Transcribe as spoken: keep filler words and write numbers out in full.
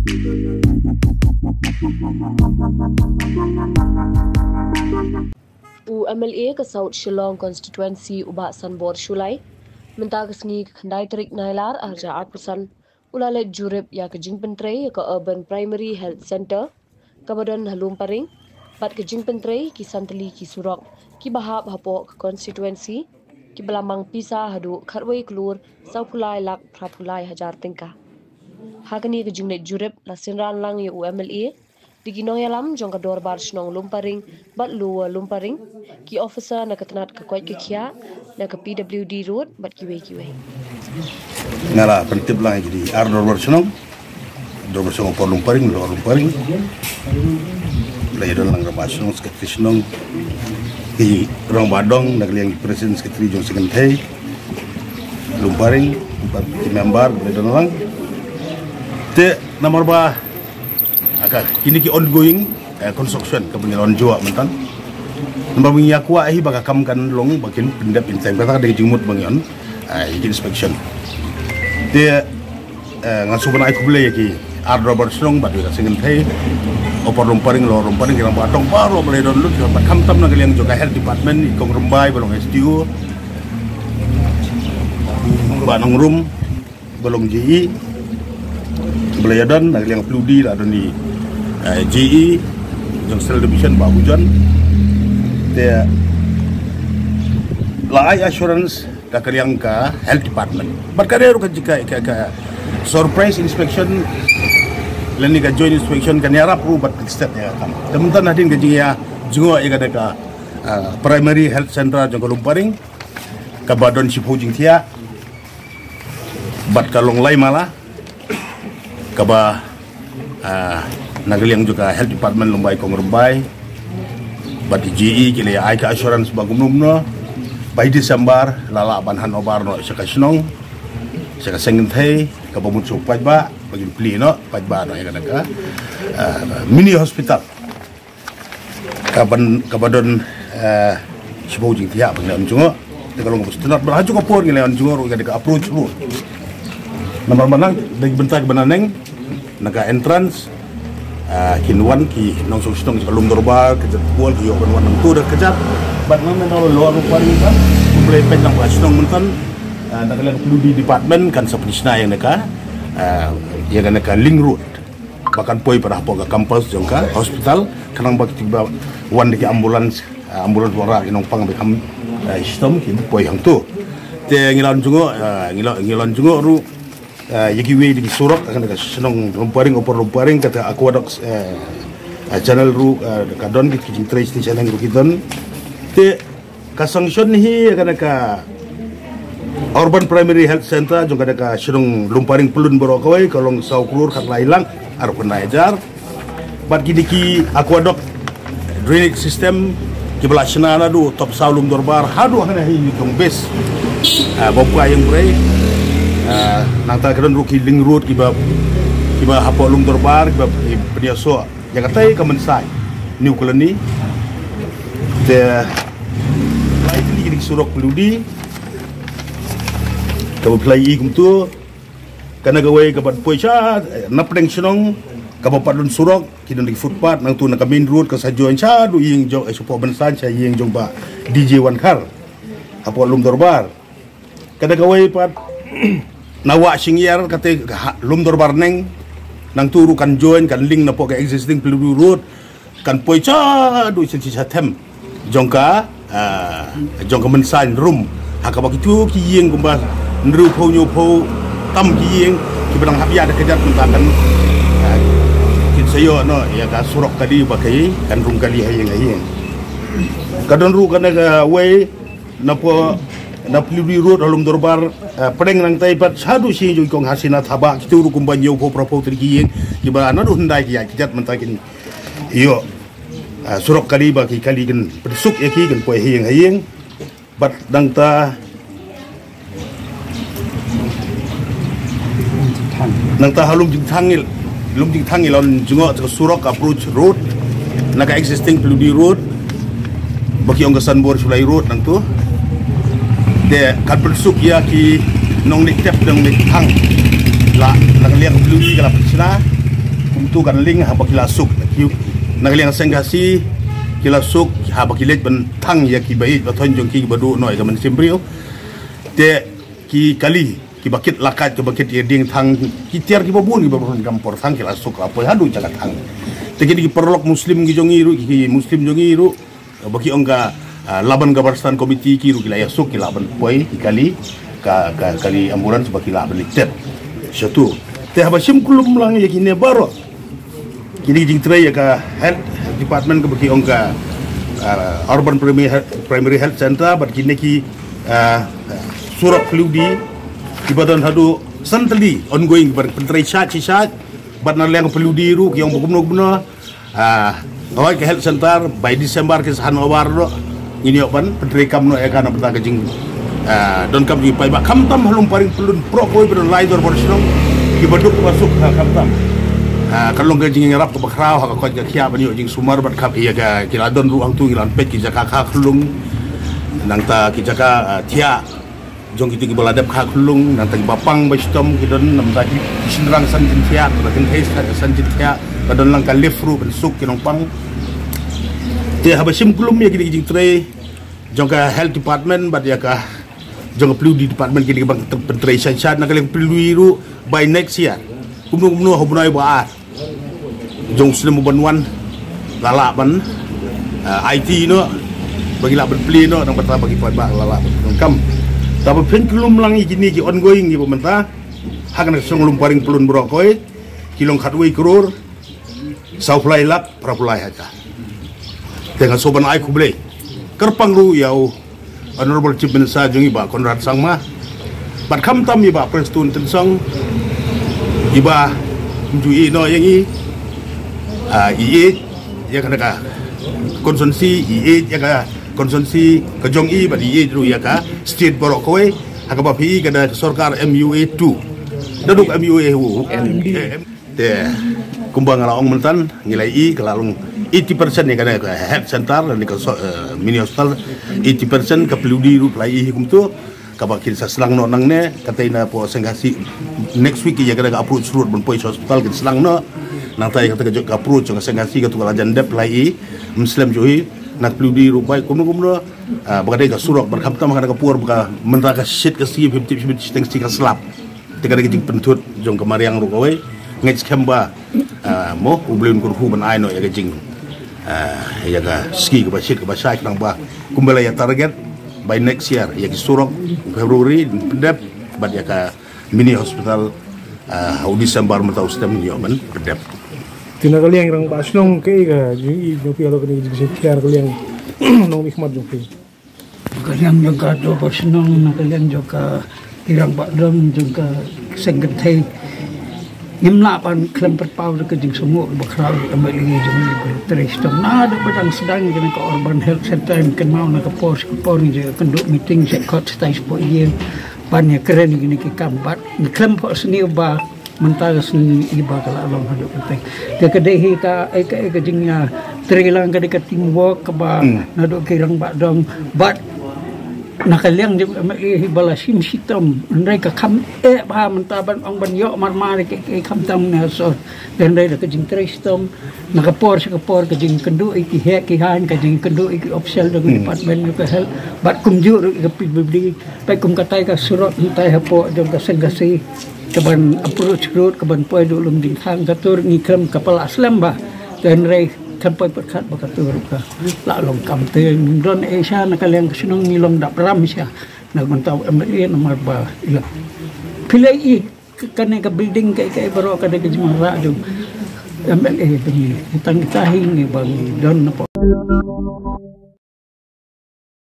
U M L A ka South Shillong Constituency, u Bah Sanbor Shullai, mynta ka sngi ka khyndai tarik Nailar arhajar arphew san, u la leit jurip ïa ka jingpyntrei ïa ka Urban Primary Health Centre kaba don ha Lumparing, bad ka jingpyntrei ki san tylli ki surok kiba hap hapoh ka constituency, kiba la mang pisa haduh khatwei klur sawphew lai lak phraphew lai hajar tyngka. Ha kane ka jingleit jurip la synran lang ïa u M L A, da ki nongïalam jong ka Dorbar Shnong Lumparing bad Lower Lumparing, ki officer na ka tnat ka koit ka khiah, na ka P W D Road bad kiwei kiwei. Nga la pyntip lang ïa ki ar Dorbar Shnong, Dorbar Shnong Upper Lumparing, Lower Lumparing. La ïadon lang Rangbah Shnong, Secretary Shnong, ki Rangbah Dong, na ka liang ki President Secretary jong Seng Kynthei Lumparing, bad ki member, la ïadon lang. Te namar ba, ah, ka, kine ki ongoing, eh, construction kaba ngi la wan jooh mynta. Namar ba ngi ïa kwah hi ba ka kam kan long ba kin pyndep in time, kata ka dei ka jingmut ba ngi wan, eh, ïa ki inspection. Te, eh, nga sngewbha ban ai khublei ïa ki ar Dorbar Shnong bad ïa ka Seng Kynthei, Upper Lumparing, Lower Lumparing, ki Rangbah Dong baroh ba la ïadon lut, bad khamtam na ka liang jong ka Health Department, i Kong Rymbai ba long S D O, Bah Nongrum ba long J E, ba la ïadon na ka liang P W D, la don i, eh, J E jong Central Division, Bah Hujon. Te la ai assurance da ka liang ka Health Department. Bad ka dei ruh ka jingkha, ka, ka surprise inspection lane ka joint inspection, kan ïarap ruh bad ka state ïa ka kam. Te mynta hadien ka jingjngoh ïa ka da ka, ah, Primary Health Centre jong ka Lumparing, kaba don shiphew jingthiah bad ka long lai mala, kaba, ah, na ka liang jong ka Health Department lyngba i Kong Rymbai bad i J E ki la ai ka assurance ba kumno kumno, ba i December la lah ban hand over noh sha ka shnong, sha ka Seng Kynthei, kaba mut sha u paidbah, ba kin plie noh paidbah noh ïa ka da ka, ah, mini hospital. Kaban, kaba don, eh, shiphew jingthiah ba ngi la wan jngoh. Te ka long kaba sngewtynnat bad ha kajuh ka por ngi la wan jngoh ruh ïa ka da ka approach road. Namar ba nang da ki bynta kiba naneng, na ka entrance, eh, kin wan ki nongshong shnong sha ka Lumdorbar, ka jait bol ki ïoh ban wan nangto da ka jait. Bad nang na ka Lower Lumparing ba, kumba la peit lang ba shnong mynta, eh, na ka liang P W D department kan sa pynshna ïa na ka, eh, ïa na ka link road. Ba kan poi pat hapoh ka campus jong ka hospital, khnang ba ki ba wan da ki ambulance, ah, ambulance wanrah ki nongpang ba kham, ah, shitom ki poi hangto. Te ngi la wan jngoh, ah, ngi la, ngi la wan jngoh ruh, ah, ïa kiwei de ki surok, kane ka shnong Lumparing, Upper Lumparing, kata aqueduct, eh, ah, channel ruh, ah, ka don ki, ki jingtrei station ruh ki don. Te ka sanction hi ïa kane ka Urban Primary Health Centre jong kane ka shnong Lumparing Pyllun baroh kawei ka long saw klur khatlai lak arphew khyndai hajar. Bad kine ki aqueduct drainage system kiba la shna naduh Topsaw Lumdorbar haduh hangne ha Ïewtong Base. Ah, ba poi ïeng brei. Ah, nangta ka don ruh ki link road kiba, kiba hapoh Lumdorbar kiba pynïasoh ïa katai ka Mynsai New Colony. Te lai tylli ki surok P W D kaba phi la ïohi kumto. Kane kawei kaba poi sha, eh, na pdeng shnong, kaba pat don surok, ki don ki footpath, nangto na ka main road ka sa join shaduh ïing jong, eh, shapoh Mynsai sha ïing jong Bah D J Wankhar hapoh Lumdorbar. Kane kawei pat na Wah Shyngiar kata ha Lumdorbar Neng, nangto ruh kan join, kan link napoh ka existing P W D road, kan poi shaduh sha, sha, sha them jong ka, ah, jong ka Mynsai Rum. Ha kaba kito ki ïing kumba hynriewphew hynñiewphew tam ki ïing kiba dang hap ïa da ka jait mynta kan, ah, kin sa ïoh noh ïa ka surok kali ba ki kan rung kali ha ïing ha ïing. Ka don ruh kane kawei napoh, na P W D road ha Lumdorbar, eh, pdeng nangtai pat shaduh sha ïing jong i Kong Hasina Thabah, kito ruh kumba hynñiewphew phraphew tylli ki ïing kiba naduh hyndai ki ïaid ki jait mynta kin ïoh, eh, surok kali ba ki kali kin pynsuk ïa ki kin poi ha ïing ha ïing. Bad nangta Nangta ha Lumjingthang ngi, Lumjingthang ngi la wan jngoh ka surok approach road na ka existing P W D road ba ki ong ka Sanbor Shullai road nangto. Te kan pynsuk ïa ki nongleit tep nongleit thang. La, la ka liang P W D ka la pynshna. Tu kan ling haba ki la suk. Ki, na ka liang seng Khasi ki la suk haba ki leit ban thang ïa ki ba ïeit ba thoiñ jong ki ba duh noh ïa ka mynsiem briew. Te ki kali ki ba kit lakat, ki ba kit ïa dieng thang, ki tiar ki ba bun, ki ba bun kam por thang ki la suk la poi haduh jaka thang. Te ki, ki paralok Muslim ki jong i ruh, ki Muslim jong i ruh, ba ki ong ka, ah, Laban Gabarstan Committee ki ruh ki la ïa suk, ki la ban poi ki kali, ka, ka kali ambulance ba ki la ban leit tep. Shatu. Te haba shim kulum lang ïa kine baroh, kine ki jingtrei ïa ka health department kaba ki ong ka, ah, urban primary health, primary health center, bad kine ki, ah, surok Paliu D, kiba don haduh san tylli ongoing, bad pyntrei shad shi shad, bad na liang Paliu D ruh ki ong ba kumno kumno, ah, hoi ka health center by December ki sa handover ruh. Ngin ïoh ban pyntrei kam noh ïa ka na bynta ka jing, ah, donkam jingpaidbah. Khamtam ha Lumparing Pyllun baroh kawei ba don lai dor bor shnong, kiba duk ba suk, ah, khamtam. Ah, ka long ka jingïarap kaba khraw ha ka koit ka khiah ban ïoh jingsumar bad khap ïa ka, ki la don ruh hangtu, ki la peit ki jaka kha khyllung, nangta ki jaka, ah, thiah jong kito kiba la dep kha khyllung, nangta kiba pang ba shitom ki don, nangta ki shynrang san jingthiah, ba kynthei san jingthiah, ba don lang ka lift ruh ban suk ki nongpang. Te haba shim kulum ïa kine ki jingtrei jong ka health department bad ïa ka jong ka Paliu D department, kine ki ban pyntrei shad shad, na ka liang Paliu D ruh by next year, kumno kumno ha u bnai ba ar, jong u snem uban wan la lah ban, ah, aiti noh, ba ki lah ban plie noh, nang bad ba ki paidbah la lah ban kam. Te haba phin kulum lang ïa kine ki ongoing kiba mynta ha kane ka shnong Lumparing Pyllun baroh kawei, ki long khatwei klur saw phew lai lak phra phew lai hajar. Te nga sngewbha ban ai khublei kyrpang ruh ïa u Honorable Chief Minister jong i Bah Conrad Sangma, bad khamtam i Bah Prestone Tynsong, iba ym ju ïeh noh ïa ngi, ah, i ïeit ïa kane ka constituency, i ïeit ïa ka constituency ka jong i, bad i ïeit ruh ïa ka state baroh kawei, ha kaba phi i ka da ka sorkar M U A two, da duk M U A two. Te kumba nga la ong mynta, ngi la ïohi ka la long eighty percent ïa kane ka health center, lane ka so-, eh, mini hospital, eighty percent, ka Paliu D ruh la ïohi kumto, kaba kin sa sdang noh nangne, katei na pdeng seng Khasi next week ïa kane ka approach road ban poi sha hospital kin sdang noh. Nangta ïa kata ka jong ka approach jong ka seng Khasi katu ka la jan dep, la ïohi, ym slem ju hi, na ka Paliu D ruh bai kumno kumno, ah, ba ka dei ka surok, bad khamtam ha kane ka por ba ka mynta ka shit ka sngi, fifty, fifty, shiteng sngi ka slap. Te ka dei ka jingpynthut jong ka mariang ruh kawei. Ngeit skhem ba, ah, mo, U Blei un kyrkhu ban ai noh ïa ka jing, ah, ïa ka sngi kaba shit kaba shai, khnang ba kumba la ïa target by next year, ïa ki surok February pyndep, bad ïa ka mini hospital, ah, ha u December mynta u snem ïoh ban pyndep. Te na ka liang rangbah shnong, kaei ka jingïohi jong phi halor kane ka jingshim khia na ka liang nongmihkhmat jong phi? Ka liang jong ka dorbar shnong, na ka liang jong ka ki rangbah dong, jong ka seng kynthei, ngim lah ban khlem pynpaw da ka jingsngew ba khraw ïa ka MLA jong ngi Bah Trei Shitom. Naduh ba dang sdang ïa kane ka urban health center, ngim kynmaw na ka por sha ka por ngi ïakynduh meeting sha khot sha tai sha poi ïing ban ïakren ïa kine ki kam, bad ngi khlem phohsniew ba mynta ka sngi iba ka la long haduh katei. Te ka dei hi ka, eh, ka, eh, ka jingïatreilang, ka dei ka teamwork kaba naduh ki rangbah dong bad na ka liang jong ka MLA hi ba la shim shitom. Hynrei ka kham eh bha mynta ban ong ban ïoh marmar ïa ki, ki khamtam ne ha sor. Hynrei da ka jingtrei shitom na ka por sha ka por, ka jingkynduh ïa ki heh ki haiñ, ka jingkynduh ïa ki official jong ka department jong ka health bad kumjuh ruh ïa ka P W D. Peit kum katai ka surok mynta hapoh jong ka seng Khasi, kaban approach road, kaban poi haduh Lumdingthang, kato ngi khlem, ka pala slem bha. Te hynrei khlem poi pyrkhat ba kato ruh ka la long kam. Te ngim don ei sha na ka liang ka shnong, ngi long dap ram sha na ka bynta u MLA namar ba i la phi la ïohi ka, kane ka building ka, ka baroh ka dei ka jingwanrah jong u MLA. Ba ngi tang kita hi ngi ba ngi don na pdeng